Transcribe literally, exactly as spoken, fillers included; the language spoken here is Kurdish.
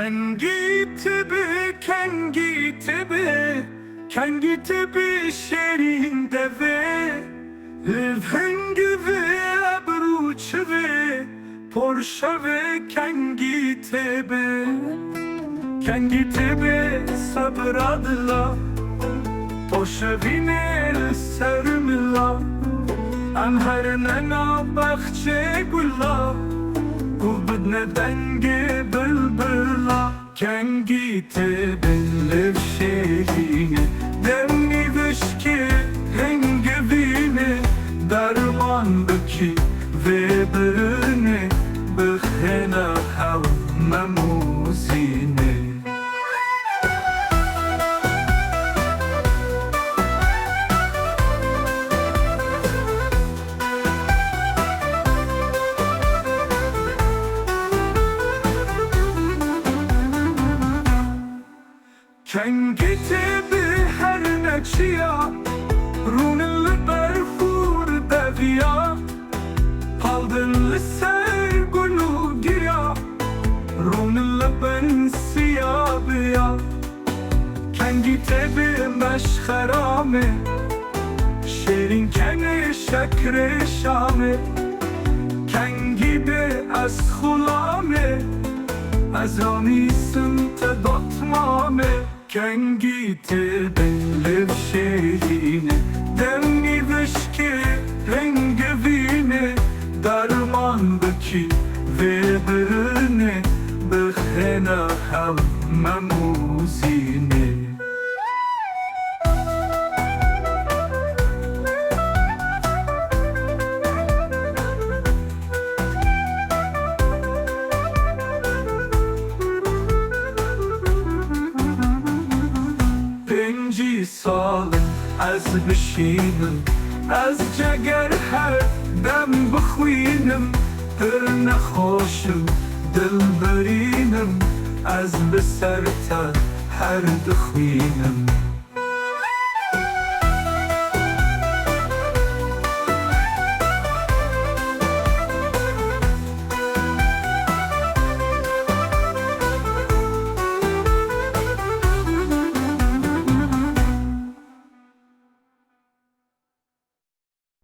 Kengî tê bi, kengî tê bi, kengî tê bi şêrîn devê. Li vengê vê ebr û çivê, por şevê kengî tê bi. Kengî tê bi sebra dila, to şevînê li ser mila. Em herine nav bexçê gula, û bidne dengê bilbila. Kengî tê bi li şêrînê, demî vişkê hingivînê, derman bikî vê birinê, bixêne hew Mem û Zînê. Kengî tê bi her neçiya, rûnin li berf û li deviya, paldin li ser gul û giya, rûnin li bin siya biya. Kengî tê bi meşxeramê, şêrîn kenê şekrê şamê. Kengî bi ez xulamê, ez anîsim te dotmamê. Kengî tê bi li şêrînê, demî vişkê hingivînê, derman bikî vê birinê, bixêne hew Mem û Zînê. Pêncî sal in ez bişînim, ez ceger her dem bixwînim, pir nexweş im, dil birînim, ez bi ser te her dixwînim.